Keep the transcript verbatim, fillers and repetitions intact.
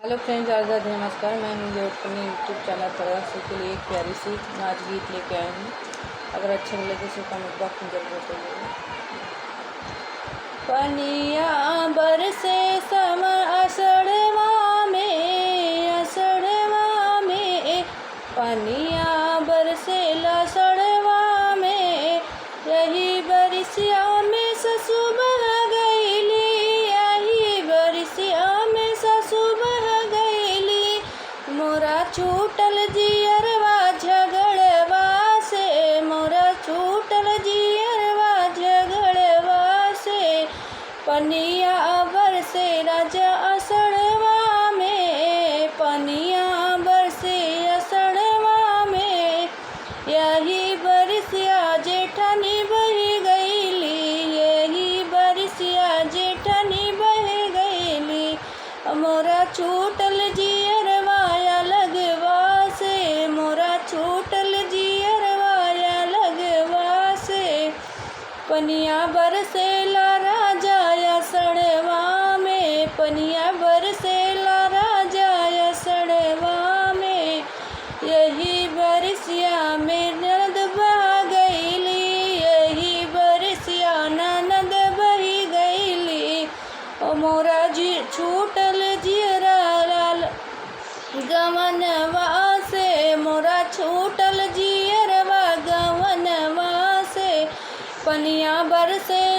Hello friends, राधे राधे, नमस्कार। मैं हूँ देवपनी YouTube channel पर आप सबके लिए एक प्यारी सी नाच गीत लेके आई हूँ। अगर अच्छा लगे तो कमेंट बॉक्स में जरूर बताइएगा। पनिया बरसे सम असड़वा में, असड़वा में, पनिया बरसे लसड़वा में, यही बरिसिया में ससु बह गईली, यही बरिसिया में ससु बह गईली। मोरा छूटल जियरवा झगड़वा से, मोरा छूटल जियरवा झगड़वा से। पनिया बरसे राजा असड़वा में, पनिया बरसे असड़वा में। यही बरिसिया जेठनी बही गईली, यही बरिसिया जेठनी बही गईली। मोरा छूटल जियरवा लगवा से, मोरा छूटल जियरवा लगवा से। पनिया बरसेला राजा असड़वा में, पनिया बरसेला राजा असड़वा में। यही बरिसिया में ननद बह गईली, यही बरिसिया ननद बही गईली। ओ मोरा जी छूटल जियरा लाल गवनवा से, मोरा छूटल जियरवा गवनवा से। पनिया बरसे